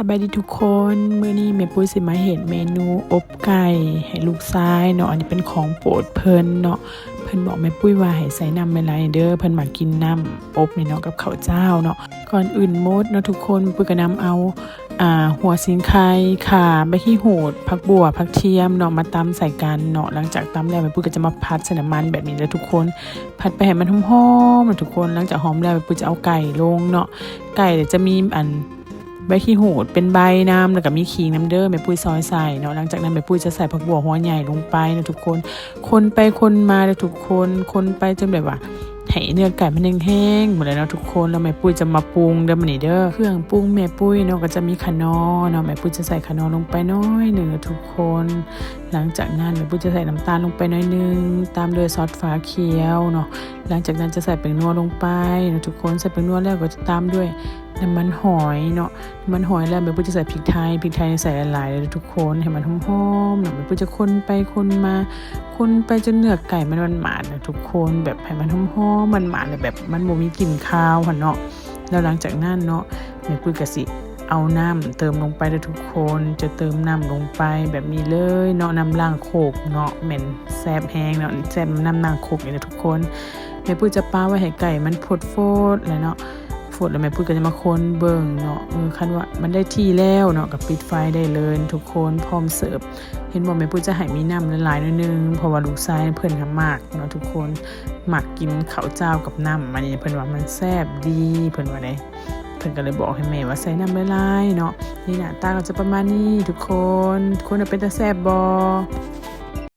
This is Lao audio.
ສະບາຍດີທຸກຄົນ, ມື້ນີ້ແມ່ປຸ້ຍຊິມາເຮັດເມນູອົບໄກ່ໃຫ້ລູກຊາຍເນາະ. ອັນນີ້ເປັນຂອງໂປດເພິ່ນເນາະ. ເພິ່ນບອກແມ່ປຸ້ຍວ່າໃຫ້ໃສ່ນ້ຳຫຼາຍໆເດີ້, ເພິ່ນມັກກິນນ້ຳອົບນີ້ເນາະ ກັບເຂົ້າເຈົ້າເນາະ. ກ່ອນອື່ນໝົດເນາະທຸກຄົນ, ແມ່ປຸ້ຍກໍນຳເອົາ ອ່າ ຫົວສີໄຄ, ຂ່າ, ໃບຂີ້ຫູດ, ຜັກບົ່ວ, ຜັກທຽມເນາະ ມາຕຳໃສ່ກັນເນາະ. ຫຼັງຈາກຕຳແລ້ວ ແມ່ປຸ້ຍກໍຈະມາຜັດໃສ່ນ້ຳມັນແບບນີ້ເດີ້ທຸກຄົນ, ຜັດໄປໃຫ້ມັນຫອມໆເນາະທຸກຄົນ. ຫຼັງຈາກຫອມແລ້ວ ແມ່ປຸ້ຍຈະເອົາໄກ່ລົງເນາະ. ໄກ່ຈະມີ ອັນ ໃບຂີ້ຫູດເປັນໃບນຳ ແລ້ວກໍມີຂີງນຳເດີ້, ແມ່ປຸ້ຍຊອຍໃສ່ເນາະ. ຫຼັງຈາກນັ້ນແມ່ປຸ້ຍຈະໃສ່ຜັກບົ່ວຫົວໃຫຍ່ລົງໄປເນາະທຸກຄົນ, ຄົນໄປຄົນມາເດີ້ທຸກຄົນ, ຄົນໄປຈົນແບບວ່າໃຫ້ເນື້ອໄກ່ມັນແຫ້ງໆໝົດແລ້ວເນາະທຸກຄົນ. ແລ້ວແມ່ປຸ້ຍຈະມາປຸງເດີ້ ບາດນີ້ເດີ້. ເຄື່ອງປຸງແມ່ປຸ້ຍເນາະ ກໍຈະມີຂະໜໍເນາະ, ແມ່ປຸ້ຍຈະໃສ່ຂະໜໍລົງໄປໜ້ອຍໜຶ່ງເນາະທຸກຄົນ. ຫຼັງຈາກນັ້ນແມ່ປຸ້ຍຈະໃສ່ນ້ຳຕານລົງໄປໜ້ອຍໜຶ່ງ, ຕາມດ້ວຍຊອດຟ້າຂຽວເນາະ. ຫຼັງຈາກນັ້ນຈະໃສ່ແປ້ງນົວລົງໄປເນາະທຸກຄົນ. ໃສ່ແປ້ງນົວແລ້ວກໍຈະຕາມດ້ວຍ ນ້ຳມັນຫອຍເນາະ. ນ້ຳມັນຫອຍແລ້ວ ແມ່ປຸ້ຍຈະໃສ່ພິກໄທ, ພິກໄທໃສ່ຫຼາຍໆເດີ້ທຸກຄົນ, ໃຫ້ມັນຫອມໆເນາະ. ແມ່ປຸ້ຍຈະຄົນໄປຄົນມາ, ຄົນໄປຈົນເນື້ອໄກ່ມັນໝານໆນະທຸກຄົນ, ແບບໃຫ້ມັນຫອມໆ ໝານໆ ແລ້ວແບບມັນບໍ່ມີກິ່ນຄາວຫັ້ນເນາະ. ແລ້ວຫຼັງຈາກນັ້ນເນາະ ແມ່ປຸ້ຍກໍຊິເອົານ້ຳເຕີມລົງໄປເດີ້ທຸກຄົນ, ຈະເຕີມນ້ຳລົງໄປແບບນີ້ເລີຍເນາະ, ນ້ຳລ້າງໂຄກເນາະ, ແມ່ນແຊບແຮງເນາະ, ແຊບນຳນ້ຳລ້າງໂຄກນີ້ເດີ້ທຸກຄົນ. ແມ່ປຸ້ຍຈະປະໄວ້ໃຫ້ໄກ່ມັນຟົດໆແລ້ວເນາະ. ຟົດແລ້ວແມ່ປຸ້ຍກໍຈະມາຄົນເບິ່ງເນາະ, ເອີ ຄັນວ່າມັນໄດ້ທີ່ແລ້ວເນາະ ກໍປິດໄຟໄດ້ເລີຍທຸກຄົນ, ພ້ອມເສີບ. ເຫັນບໍ່ ແມ່ປຸ້ຍຈະໃຫ້ມີນ້ຳຫຼາຍໆໜ້ອຍໜຶ່ງ ເພາະວ່າລູກຊາຍເພິ່ນຫາມັກເນາະທຸກຄົນ, ມັກກິນເຂົ້າເຈົ້າກັບນ້ຳ. ອັນນີ້ເພິ່ນວ່າມັນແຊບດີ ເພິ່ນວ່າເດ້. ເພິ່ນກໍເລີຍບອກໃຫ້ແມ່ວ່າໃສ່ນ້ຳຫຼາຍໆເນາະ. ນີ້ໜ້າຕາກໍຈະປະມານນີ້ທຸກຄົນ, ຄົນວ່າເປັນຕາແຊບບໍ່?